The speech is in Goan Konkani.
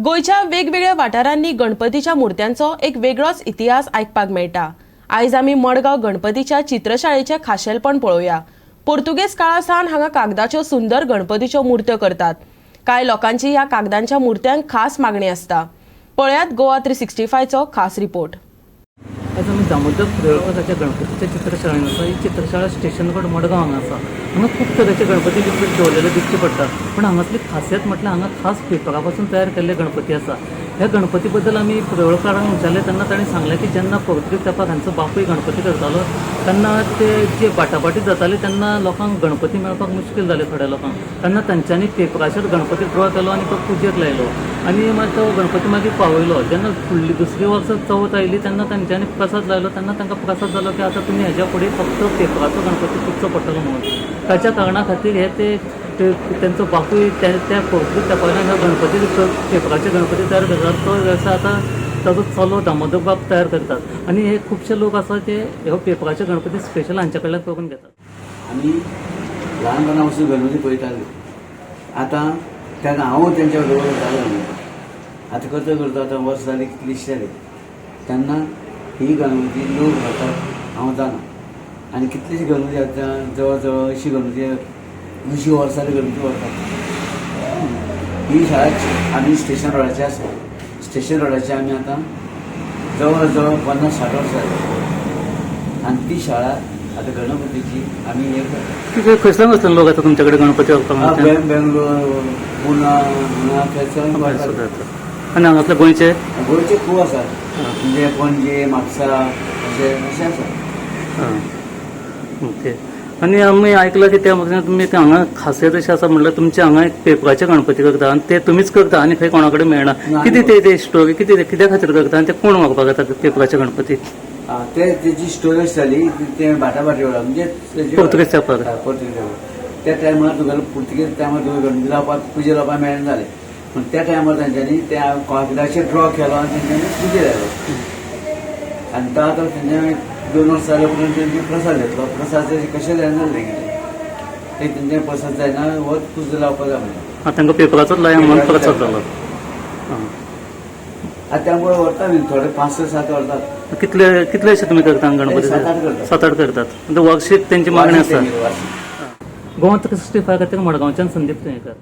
गोंयच्या वेगवेगळ्या वाठारांनी गणपतीच्या मुर्त्यांचो एक वेगळोच इतिहास आयकपाक मेळटा. आयज आमी मडगांव गणपतीच्या चित्रशाळेचें खाशेलपण पळोवया. पोर्तुगेज काळा सावन हांगा कागदाच्यो सुंदर गणपतीच्यो मुर्त्यो करतात. कांय लोकांची ह्या कागदांच्या मुर्त्यांक खास मागणी आसता. पळयात गोवा 365चो खास रिपोर्ट. आज आमी दामोदर प्रियोळकर गणपतीच्या चित्रशाळेन आसा. ही चित्रशाळा स्टेशन रोड मडगांव हांगा आसा. हांगा खूब तरेचे गणपती दवरलेले दिसचे पडटा, पूण हांगासली खासियत म्हटल्यार हांगा खास पेपरा पासून तयार केल्ले गणपती आसा. ह्या गणपती बद्दल आमी प्रियोळकारांक विचारलें तेन्ना तांणी सांगलें की जेन्ना पोर्तुगीज तेंपार हांचो बापूय गणपती करतालो तेन्ना ते जे बाटाबाटी जाताली तेन्ना लोकांक गणपती मेळपाक मुश्कील जाले थोड्या लोकांक. तेन्ना तांच्यांनी पेपराचेर गणपती ड्रॉ केलो आनी तो पुजेक लायलो आनी मागीर तो गणपती मागीर पावयलो. जेन्ना फुडली दुसरी वर्सा चवथ आयली तेन्ना तांच्यांनी प्रसाद लायलो. तेन्ना तांकां प्रसाद जालो की आतां तुमी हेज्या फुडें फक्त पेपराचो गणपती पुजचो पडटलो म्हणून. ताच्या कारणा खातीर हे ते तेंचो बापूय त्या त्या पोर्तुगीज तेंपावयल्यान ह्या गणपती पेपराचे गणपती तयार करतात. तो वेवसाय आतां ताजो चलो दामोदर बाब तयार करतात आनी हे खुबशे लोक आसा ते ह्यो पेपराचे गणपती स्पेशल हांच्या कडल्यान करून घेतात. आमी ल्हानपणा पासून गणपती पळयताले. आतां तेन्ना हांव तेंच्या बरोबर जालो. आतां करता करता आतां वर्स जालीं कितलींशीं जालीं. तेन्ना ही गणपती लोक व्हरतात हांव जाणा. आनी कितलीशीं गणपती आतां जवळ जवळ अशी गणपती 80 वर्सांनी गणपती व्हरतात. ही शाळा आमी स्टेशन रोडाची आसा. स्टेशन रोडाची आमी आतां जवळ जवळ 50-60 वर्सां जाली आनी ती शाळा आतां गणपतीची आमी हे करता. कितें खंयसर खंयसर लोक येता तुमच्या कडेन गणपती व्हरपाक? बेंगलोर, पुना, हांगा थंयसर व्हरतात. आनी हांगासले गोंयचे? गोंयचे खूब आसात, म्हणजे पणजे, म्हापसा अशें अशें आसा. ओके. आनी आमी आयकलां की त्या म्हणजे तुमी ते हांगा खासियत अशी आसा म्हणल्यार तुमचे हांगा एक पेपराचे गणपती करता आनी ते तुमीच करता आनी खंय कोणा कडेन मेळना. ना. कितें ते ते स्टोरी कितें ते कित्या खातीर करता आनी ते कोण व्हरपाक येता पेपराचे गणपती? ते तेजी स्टोरी अशी जाली की ते बाटाबाटी वेळार म्हणजे पोर्तुगेज तेंपार. पोर्तुगेज तेंपार त्या टायमार तुगेलो पुर्तुगेज टायमार तुका गणपती लावपाक पुजे लावपाक मेळना जालें. पूण त्या टायमार तेंच्यांनी त्या कागदाचेर ड्रॉ केलो आनी तेंच्यांनी पुजे लायलो. आनी तो आतां तेंच्या 2 वर्सां जाल्या उपरांत तेंचे प्रसाद घेतलो. प्रसाद कशें जायना जालें तेंगेलें ते तेंचे प्रसाद जायना हो पुजा लावपाक जाय म्हणलें. आं, तांकां पेपराचोच लाया म्हणून प्रसाद जालो. आतां त्यामुळे व्हरता न्ही थोडे 5 ते 7 व्हरतात. कितले कितले अशे तुमी करता गणपती? 7-8 करतात. 7-8 करतात. म्हणजे वार्षिक तेंची मागणी आसा. वार्षिक. गोवा 365 खातीर मडगांवच्यान संदीप तुयेंकार.